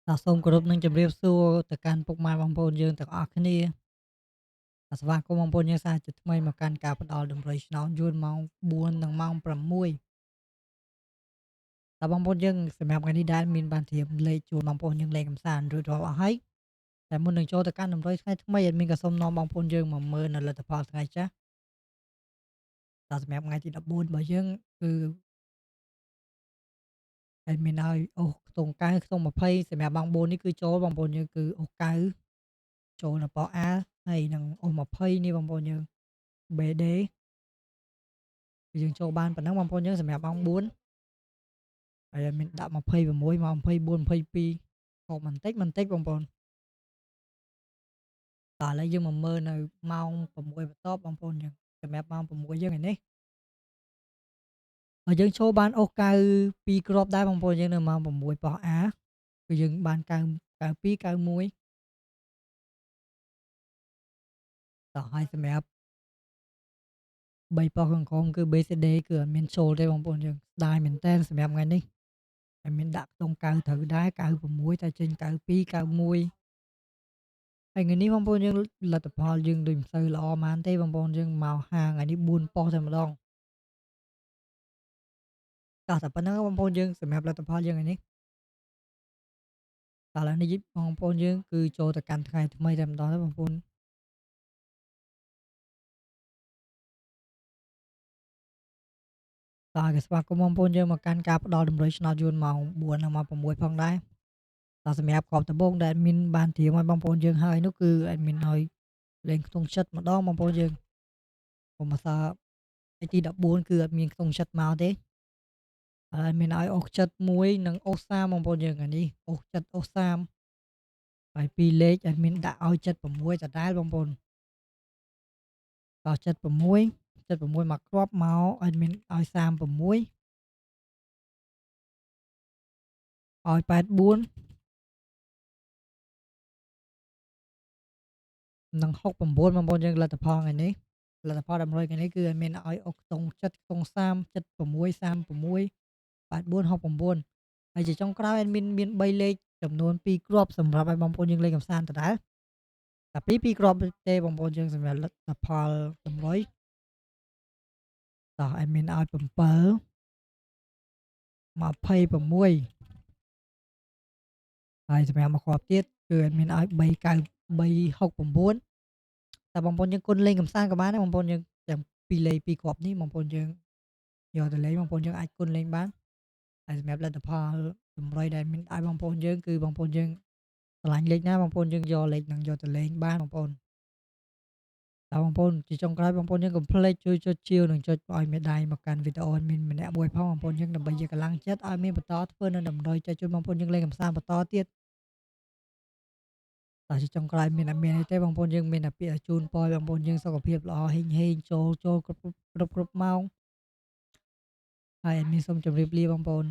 បាទសូមគោរពនិងជម្រាបសួរទៅកាន់ពុកម៉ែបងប្អូនយើងទាំងអស់គ្នាបាទស្វាគមន៍បងប្អូនយើងសាជាថ្មីមកកាន់ការផ្ដល់តម្រុយឆ្នោតយួនម៉ោង4និងម៉ោង6តើបងប្អូនយើងសម្រាប់ថ្ងៃនេះដែលមានបានត្រៀមលេខជូនបងប្អូនយើងលេខកំសាន្តរួចរាល់អស់ហើយតែមុននឹងចូលទៅកាន់តម្រុយថ្ងៃថ្មីអត់មានក៏សូមនាំបងប្អូនយើងមកមើលនៅលទ្ធផលថ្ងៃចាស់តើសម្រាប់ថ្ងៃទី14របស់យើងគឺហើយមានឲ្យអូសខ្ទង់9ខ្ទង់20សម្រាប់ម៉ោង4នេះគឺចូលបងប្អូនយើងគឺអូស9ចូលនៅប៉ A ហើយនឹងអូស20នេះបងប្អូនយើង BD គឺយើងចូលបានប៉ុណ្ណឹងបងប្អូនយើងសម្រាប់ម៉ោង4ហើយមានដាក់26មក24 22ខុសបន្តិចបន្តិចបងប្អូនតើឥឡូវយើងមកមើលនៅម៉ោង6បន្ទាប់បងប្អូនយើងសម្រាប់ម៉ោង6យើងឯនេះហើយយើងចូលបានអូស92គ្រាប់ដែរបងប្អូនយើងនៅម៉ោង6ប៉ុស្តិ៍ A គឺយើងបាន9 92 91តោះហើយសម្រាប់3ប៉ុស្តិ៍ខាងក្រោមគឺ BCD គឺអត់មានចូលទេបងប្អូនយើងស្ដាយមែនតើសម្រាប់ថ្ងៃនេះហើយមានដាក់ខ្ទង់9ត្រូវដែរ96តែចេញ92 91ហើយថ្ងៃនេះបងប្អូនយើងលទ្ធផលយើងដូចមិនសូវល្អហ្មងទេបងប្អូនយើងមកហាងថ្ងៃនេះ4ប៉ុស្តិ៍តែម្ដងតោះតែប៉ុណ្្នឹងបងប្អូនយើងសម្រាប់លទ្ធផលយើងថ្ងៃនេះតោះឥឡូវនេះបងប្អូនយើងគឺចូលទៅកាន់ថ្ងៃថ្មីតែម្ដងទេបងប្អូនតោះគេស្វាគមន៍បងប្អូនយើងមកកាន់ការផ្ដល់តម្រុយឆ្នោតយួនម៉ោង4និងម៉ោង6ផងដែរតោះសម្រាប់គ្រាប់ដំបូងដែល admin បានត្រៀមឲ្យបងប្អូនយើងហើយនោះគឺ admin ឲ្យលេងខ្ទង់ចិត្តម្ដងបងប្អូនយើងកុំអាសាថ្ងៃទី14គឺអត់មានខ្ទង់ចិត្តមកទេហើយមានឲ្យអូសចិត្តមួយនិងអូស30បងប្អូនយើងថ្ងៃនេះអូសចិត្តអូស30ហើយពីរលេខ admin ដាក់ឲ្យ76ដដែលបងប្អូនតោះ76 76មកគ្រាប់មក admin ឲ្យ36ឲ្យ84និង69បងប្អូនយើងលទ្ធផលថ្ងៃនេះលទ្ធផលតម្រុយថ្ងៃនេះគឺ admin ឲ្យអូសខ្ទង់ចិត្តខ្ទង់30 76 36 84 69ហើយជាចុងក្រោយ admin មាន3លេខចំនួន2គ្រាប់សម្រាប់ឲ្យបងប្អូនយើងលេងកម្សាន្តដដែលតែពី2គ្រាប់ទេបងប្អូនយើងសម្រាប់លទ្ធផលតម្រុយតោះ admin ឲ្យ7 26ហើយសម្រាប់មួយគ្រាប់ទៀតគឺ admin ឲ្យ3 369តែបងប្អូនយើងគុណលេងកម្សាន្តក៏បានដែរបងប្អូនយើងទាំងពីរលេខពីរគ្រាប់នេះបងប្អូនយើងយកទៅលេងបងប្អូនយើងអាចគុណលេងបានហើយសម្រាប់លទ្ធផលតម្រុយដែលមានឲ្យបងប្អូនយើងគឺបងប្អូនយើងស្រឡាញ់លេខណាបងប្អូនយើងយកលេខហ្នឹងយកទៅលេងបានបងប្អូនតើបងប្អូនជាចុងក្រោយបងប្អូនយើងកុំភ្លេចជួយចុចជាវនិងចុចឲ្យមេដៃមកកាន់វីដេអូមានម្នាក់មួយផងបងប្អូនយើងដើម្បីជាកម្លាំងចិត្តឲ្យមានបន្តធ្វើនៅតម្រុយចែកជូនបងប្អូនយើងលេងកម្សាន្តបន្តទៀតតើជាចុងក្រោយមានអត់មានអីទេបងប្អូនយើងមានតែពាក្យជូនពរបងប្អូនយើងសុខភាពល្អហេងហេងចូលចូលគ្រប់គ្រប់គ្រប់ម៉ោងហើយមានសូមជម្រាបលាបងប្អូន